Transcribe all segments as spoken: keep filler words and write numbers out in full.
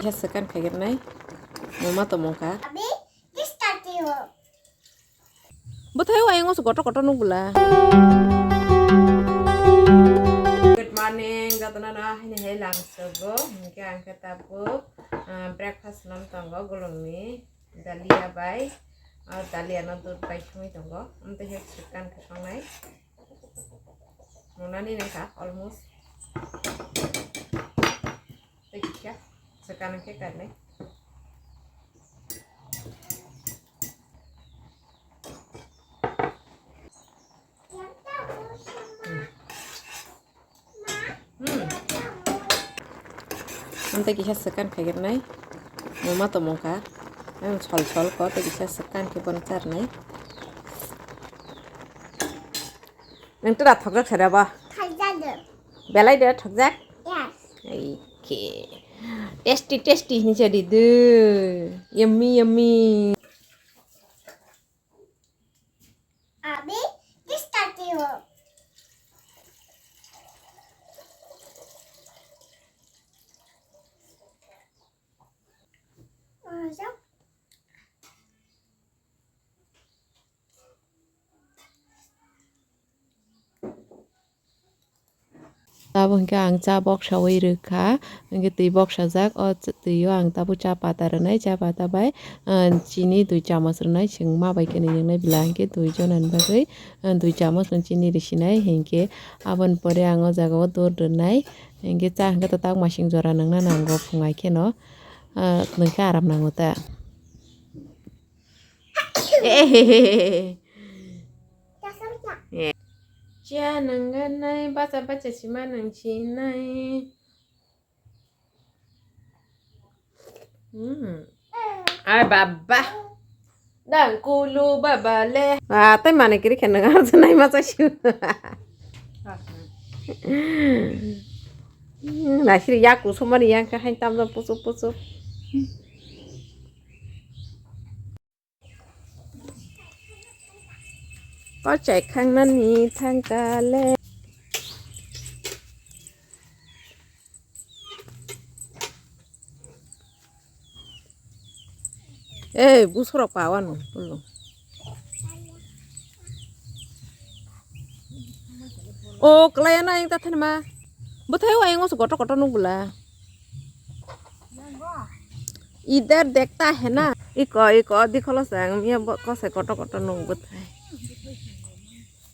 Kisa swkang khaigirnai. Mama tongmung kha. Bwthai o ayang o se kotor kotor nuk bwla. Good morning, jotono no haini hai lang sugo. Hinkhe ang khe tabuk, ah, breakfast nom tongo gulungni dalia bai. Ah, dalia no dud bai songwi tongo. Amtwi hai swkang khe songnai. Monani nangkha almost. Tei kisa swkang khe karnai. Hmm. Ang tei kisa swkang khaigirnai. Mama tongmung kha. Ang sol sol ko tei kisa swkang khe bono charnai. Nang tura thokjak sara ba? Thokjak de. Belai de thokjak? Yes. Ai khe. Tasty, tasty hinwi chadi de. Yummy, yummy. Abi, this thirty ho. Abo hinkhe ang cha boksawi rwkha, hinkhe twi boksajak, o ch-, twio ang tabuk cha pata rwnai, cha pata bai, ah, chini dui chamoch rwnai, chwng ma bai khe nini wngnai bwla hinkhe dui jonani bagwi, ah, dui chamoch no chini risinai, hinkhe aboni pore ang o jaga o dor rwnai, hinkhe cha hinkhe to tak masing jora nungna nango phungai kheno, ah, nwng khe aram nango ta. Cha nangganai, bacha bacha sima nang sinai. Hmm. Ai baba. Dang kulu baba le. Ah, tai mane kiri khen nang arja nai ma chai su. Hmm, na siri yaku somani yang ka hain tam jam pusu pusu. Kochai khangnani thangkale. Ei, busorok pawano, pulung. O, kwlaiya na, ang ta thanima. Bwthai o ayang o se kotor kotor nuk bwla. Idhar dekhta hai na. Iko, iko, dikholo se ang miya bo kosai kotor kotor nuk bwthai.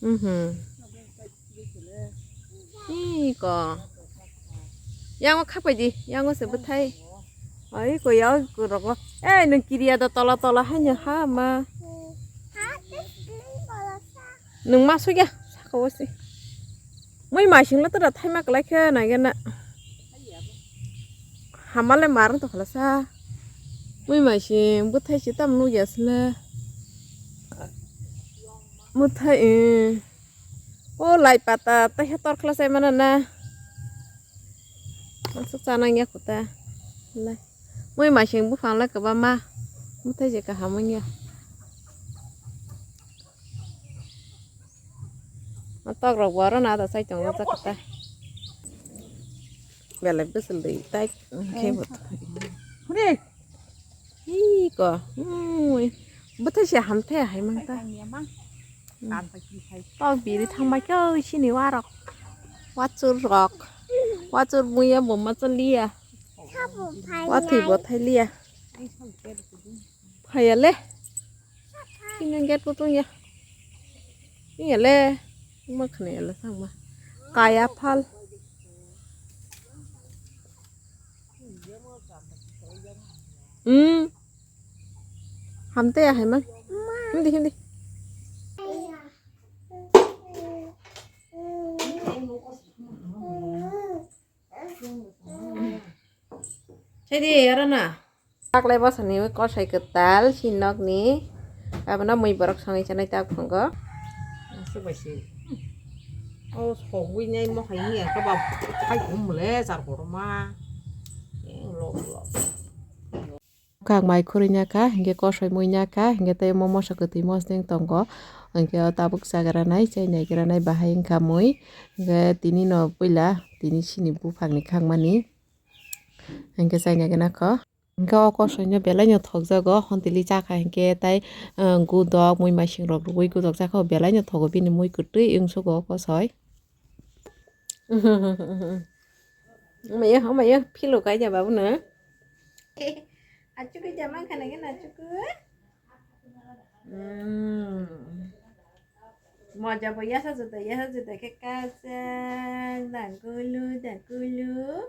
Mhm. Iko. Yango khakpai di, yango se bwthai. Ai ko ya ko rogo. Ei, nung kiriya da tola tola haino ha ma. Nung ma sugya, saka wasi. Mui masing la tora thaima kalai khe na gena. Hamale marang to khala sa. Mui masing bwthai si tam nugya sile. Bwthai, eh. O lai pata tei he tor khlasai mana na. Aswk chanang ya khuta. Lai. Mui masing buphang lai kwbangma. Bwthai je kaham wngya. O tok rok bo aro na da sai tongo jak khuta. Belai bwswlwi tai khe bo. Huri. Iko, ui, bwthai se hamthai hai mang ta. Tok biri thangbai khe oi sini warok. Wachur rok. Wachur muya bo ma chaliya. Wathwi bo thailiya. Phaiya le. Kini gate kutung ya. Iya le. Ma khne le sang ma. Kaya phal. Hmm. Hamte ya hai ma. Hindi, hindi. Saidi, aro na. Taklai bosani kosai kwtal si nokni. Abono mui borok songwi chanai ta phungo. Aswk bai se. O sogwi nai mo hai ni ka ba khai um le char kotorma. Eng lo lo. Kha mai khurui nya kha, hinkhe kosoi mui nya kha, hinkhe tei omo moso kwtwi mosdeng tongo. Hinkhe o tabuk chagra nai, chai naigra nai bahai wngkha mui. Hinkhe tini no puila tini sini buphang ni khangmani. Hinkhe chaina gana kho. Hinkhe o kosoi no belai no thokjago, hontili chakha hinkhe tai, ah, gudok, mui maising rok rwui gudok chakha, belai no thogo bini mui kwtwi wngsugo o kosoi. Amayo, amayo, philo kaija babu no. Achukui jama khana gana achukui. Mm. Moja bo yasa juda, yasa juda khe kaisa, dangkulu, dangkulu.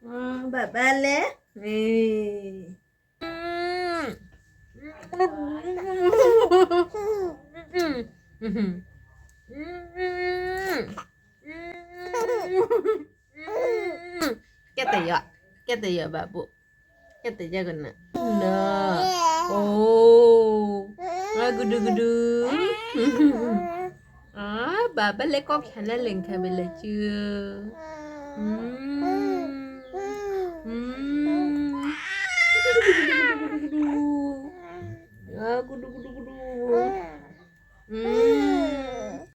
Mm, baba le. Eh. Kete yo, kete yo, babu. Kete jago na. Na. Oh. Ah, gudu gudu. Ah, baba le kok sana lengkha bela chu. Hmm. Hmm. Ah, gudu gudu gudu.